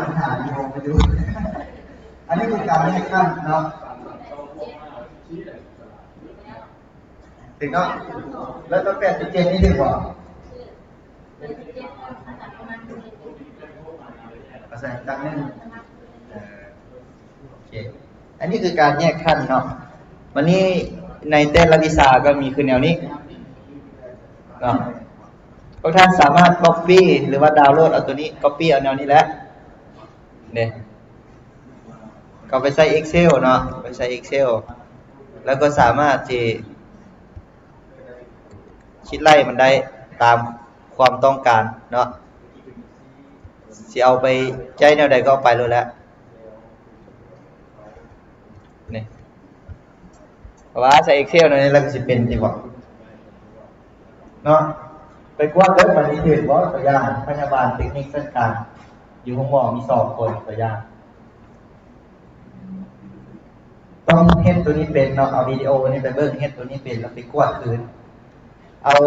ປັນຫາຢູ່ ຢູ່ ອັນນີ້ຄືການແຍກຂັ້ນເນາະ ຖືກເນາະ ແລ້ວກໍແປດຈຸດເຈັດນີ້ຖືກບໍ່? ເອົາໃສ່ຕັກໜຶ່ງ ເອີ ໂອເຄ ອັນນີ້ຄືການແຍກຂັ້ນເນາະ ບາດນີ້ໃນແຕ່ລະວິຊາກໍມີຄືແນວນີ້ເນາະ ພວກທ່ານສາມາດກັອບປີ້ ຫຼືວ່າດາວໂຫຼດເອົາໂຕນີ້ ກັອບປີ້ເອົາແນວນີ້ແຫຼະ ນີ້ ເຂົ້າໄປໃສ່ Excel ເນາະ ໄປໃສ່ Excel ແລ້ວກໍສາມາດຊິ ຄິດໄລ່ມັນໄດ້ຕາມຄວາມຕ້ອງການເນາະ ຊິເອົາໄປໃຊ້ແນວໃດກໍເອົາໄປໂລດແຫຼະ ນີ້ ເພາະວ່າໃສ່ Excel ແນວນີ້ແລ້ວກໍຊິເປັນທີ່ບອກເນາະ ໄປກວດເບິ່ງ ມັນມີຖືກບໍ່ ຕົວຢ່າງ ພະຍາບານເຕັກນິກສັນການ ຢູ່ໂຮງໝໍມີສອງຄົນ ຕົວຢ່າງ ຕ້ອງເຮັດໂຕນີ້ເປັນເນາະ ເອົາວິດີໂອນີ້ໄປເບິ່ງ ເຮັດໂຕນີ້ເປັນ ແລ້ວໄປກວດຄືນ. ເອົາ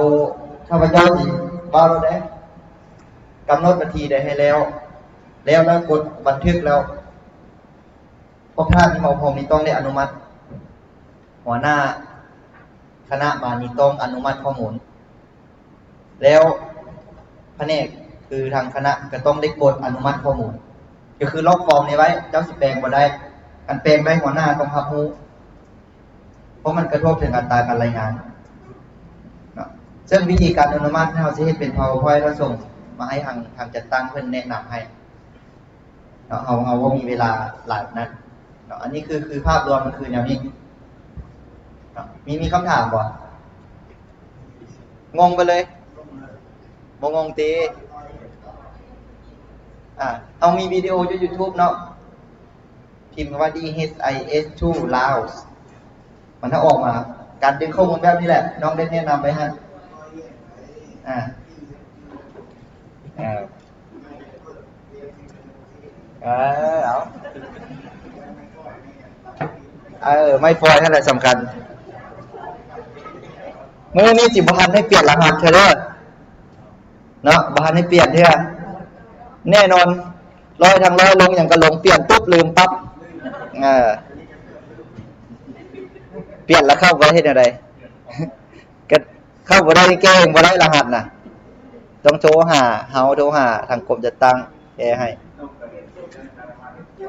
ຂ້າພະເຈົ້າຊິເວົ້າໂລດເດ້ ກຳນົດວັນທີໃດໃຫ້ແລ້ວ ແລ້ວ ແລ້ວກົດບັນທຶກແລ້ວ ພວກທ່ານທີ່ເໝາະສົມນີ້ຕ້ອງໄດ້ອະນຸມັດ ຫົວໜ້າຄະນະມານີ້ຕ້ອງອະນຸມັດຂໍ້ມູນ ແລ້ວພະແນກ ຄືທາງຄະນະກໍຕ້ອງໄດ້ກົດອະນຸມັດຂໍ້ມູນ ກໍຄືລອກຟອມນີ້ໄວ້ ເຈົ້າຊິແປງບໍ່ໄດ້ ຄັນແປງໄດ້ຫົວໜ້າຕ້ອງຮັບຮູ້ ເພາະມັນກະທົບເຖິງອັດຕາການລາຍງານເນາະ. ເຊິ່ງວິທີການອະນຸມັດເຮົາຊິເຮັດເປັນພາວເວີພອຍ ແລ້ວສົ່ງມາໃຫ້ທາງ ທາງຈັດຕັ້ງເພິ່ນແນະນຳໃຫ້ເນາະ ເຮົາ ເຮົາບໍ່ມີເວລາຫຼາຍປານນັ້ນເນາະ. ອັນນີ້ຄື ຄືພາບລວມມັນຄືແນວນີ້ເນາະ. ມີ ມີຄຳຖາມບໍ່? ງົງໄປເລີຍ ບໍ່ງົງຕິ? ອ່າ ເຮົາມີວິດີໂອຢູ່ຢູທູບເນາະ ພິມຄຳວ່າ ດີເອັດເອັສທູ ລາວ ມັນຈະອອກມາ ການດຶງຂໍ້ມູນແບບນີ້ແຫຼະ ນ້ອງໄດ້ແນະນຳໄວ້ຫັ້ນ ອ່າ ເອີ ເອີ ເອົາ ເອີ ໄມ້ຟອຍຫັ້ນແຫຼະສຳຄັນ. ມື້ນີ້ຊິບໍ່ທັນໄດ້ປ່ຽນລະຫັດເທື່ອເດີ ເນາະ ບໍ່ທັນໄດ້ປ່ຽນເທື່ອ ແນ່ນອນ ຮ້ອຍທັງຮ້ອຍ ລົງຫຍັງກໍຫຼົງ ປ່ຽນປຸບລືມປັບ ເອີ ປ່ຽນແລ້ວເຂົ້າບໍ່ໄດ້ ເຮັດແນວໃດ? ກໍເຂົ້າບໍ່ໄດ້ ແກ້ເອງບໍ່ໄດ້ລະຫັດນະ ຕ້ອງໂທຫາເຮົາ ໂທຫາທາງກົມຈັດຕັ້ງແກ້ໃຫ້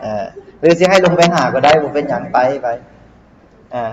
ເອີ ຫຼືຊິໃຫ້ລົງໄປຫາກໍໄດ້ ບໍ່ເປັນຫຍັງ ໄປ ໄປ ອ່າ.